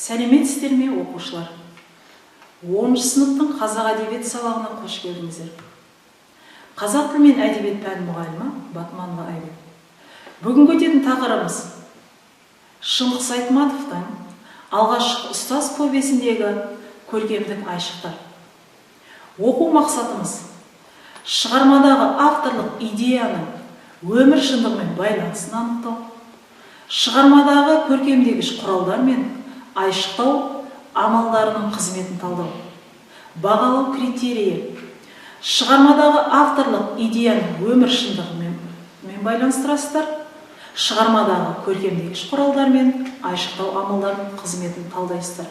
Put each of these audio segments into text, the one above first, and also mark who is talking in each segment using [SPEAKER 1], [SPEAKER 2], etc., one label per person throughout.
[SPEAKER 1] Сәлеметсіздер ме, оқушылар? 10 сыныптың қазақ әдебиеті сабағына қош келдіңіздер. Қазақ тілі мен әдебиет пәні мұғалімі Батманова Айгүл. Бүгінгі өтетін тақырыбымыз Шыңғыс Айтматовтың Алғашқы ұстаз повесіндегі көркемдік айшықтар. Оқу мақсатымыз шығармадағы авторлық идеяның өмір шындығымен байланысын анықтау, шығармадағы көркемдегіш құралдар мен айшықтау амалдарының қызметін талдау, бағалау критерийі, шығармадағы авторлық идеяның өмір шындығымен байланыстырасыздар, шығармадағы көркемдегіш құралдар мен айшықтау амалдарының қызметін талдайсыздар.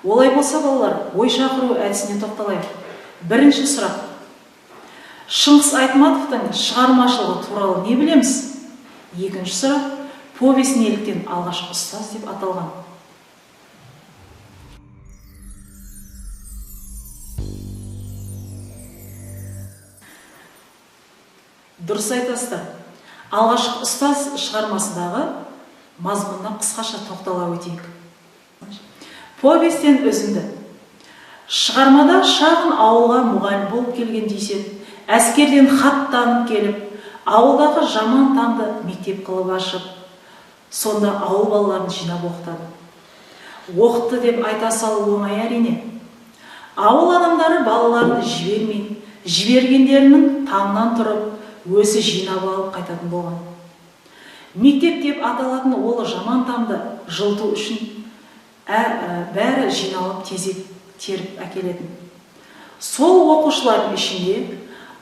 [SPEAKER 1] Олай болса, балалар, ой шақыру әдісіне тоқталайық. Бірінші сұрақ. Шыңғыс Айтматовтың шығармашылығы туралы не білеміз? Екінші сұрақ. Повесть неліктен алғашқы ұстаз деп аталған? Дұрыс айтасыздар. Алғашқы ұстаз шығармасындағы мазмұнына қысқаша тоқтала өтейік. Повестен үзінді. Шығармада шағын ауылға мұғалім болып келген Дүйсен әскерден хаттанып келіп, ауылдағы жаман тамды мектеп қылып ашып, сонда ауыл балаларын жинап оқытады. Оқытты деп айта салу оңай әрине. Ауыл адамдары балаларын жібермей, жібергендерінің таңнан тұрып, өзі жинап алып қайтатын болған. Мектеп деп аталатын ол жаман тамды жылыту үшін бәрі жиналып тезек теріп әкелетін. Сол оқушылардың ішінде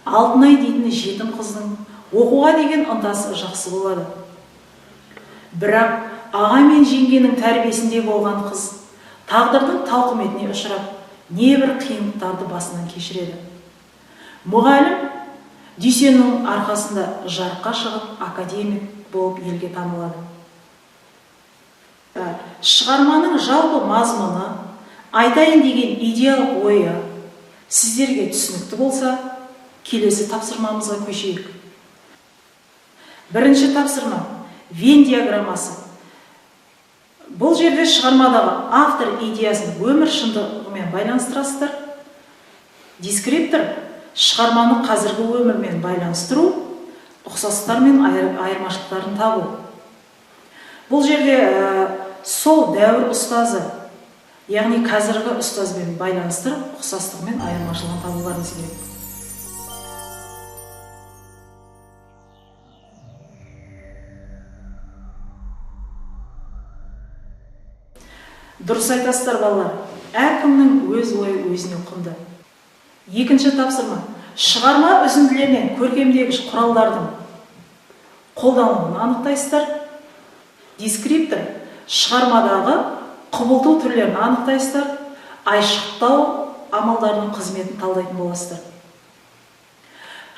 [SPEAKER 1] Алтынай дейтін жетім қыздың оқуға деген ынтасы жақсы болады. Бірақ аға мен жеңгенің тәрбиесінде болған қыз тағдырдың тауқыметіне ұшырап, небір қиындықтарды басынан кешіреді. Мұғалім Дүйсеннің арқасында жарыққа шығып, академик болып елге танылады. Шығарманың жалпы мазмұны, айтайын деген идеялық ойы сіздерге түсінікті болса, келесі тапсырмамызға көшейік. Бірінші тапсырма Венн диаграммасы. Бұл жерде шығармадағы автор идеясын өмір шындығымен байланыстырасыздар. Дескриптор шығарманы қазіргі өмірмен байланыстыру, ұқсастықтар мен айырмашылықтарын табу. Бұл жерде сол дәуір ұстазы, яғни қазіргі ұстазбен байланыстырып, ұқсастығы мен айырмашылығын табуларыңыз керек. Дұрыс айтасыздар, балалар. Әркімнің өз ойы өзіне құнды. Екінші тапсырма. Шығарма үзінділерінен көркемдегіш құралдардың қолданылуын анықтайсыздар. Дескриптор шығармадағы құбылту түрлерін анықтайсыздар, айшықтау амалдарының қызметін талдайтын боласыздар.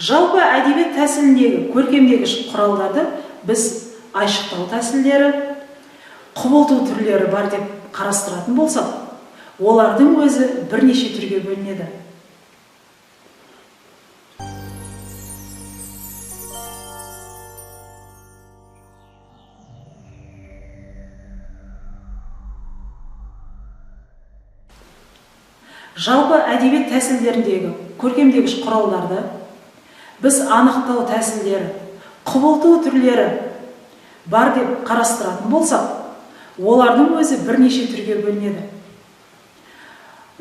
[SPEAKER 1] Жалпы әдебиет тәсіліндегі көркемдегіш құралдарды біз айшықтау тәсілдері, құбылту түрлері бар деп қарастыратын болсақ, олардың өзі бірнеше түрге бөлінеді. Жалпы әдебиет тәсілдеріндегі көркемдегіш құралдарды біз анықтау тәсілдері, құбылту түрлері бар деп қарастыратын болсақ, олардың өзі бірнеше түрге бөлінеді.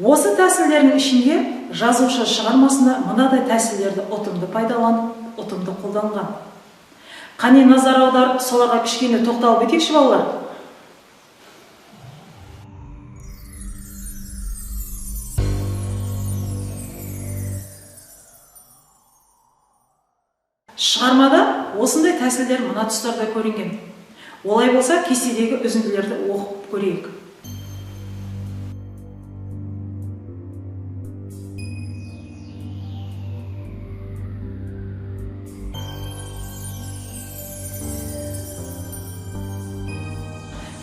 [SPEAKER 1] Осы тәсілдердің ішінде жазушы шығармасында мынадай тәсілдерді ұтымды пайдаланып, ұтымды қолданған. Қане назар аударып, соларға кішкене тоқталып өтейікші, балалар. Шығармада осындай тәсілдер мына тұстарда көрінген. Олай болса, кестедегі үзінділерді оқып көрейік.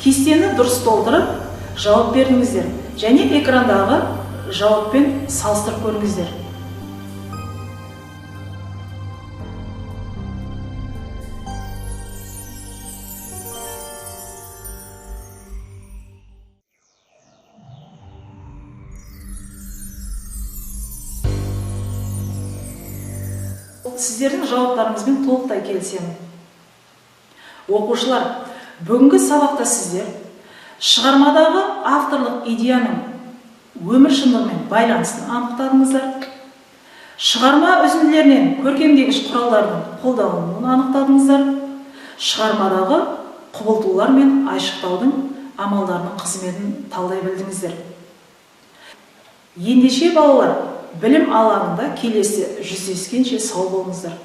[SPEAKER 1] Кестені дұрыс толтырып, жауап беріңіздер және экрандағы жауаппен салыстырып көріңіздер. Сіздердің жауаптарыңызбен толықтай келісемін. Оқушылар, бүгінгі сабақта сіздер шығармадағы авторлық идеяның өмір шындығымен байланысын анықтадыңыздар, шығарма үзінділерінен көркемдегіш құралдардың қолданылуын анықтадыңыздар, шығармадағы құбылтулар мен айшықтаудың амалдарының қызметін талдай білдіңіздер. Ендеше, балалар, білім алаңында келесі жүздескенше сау болыңыздар.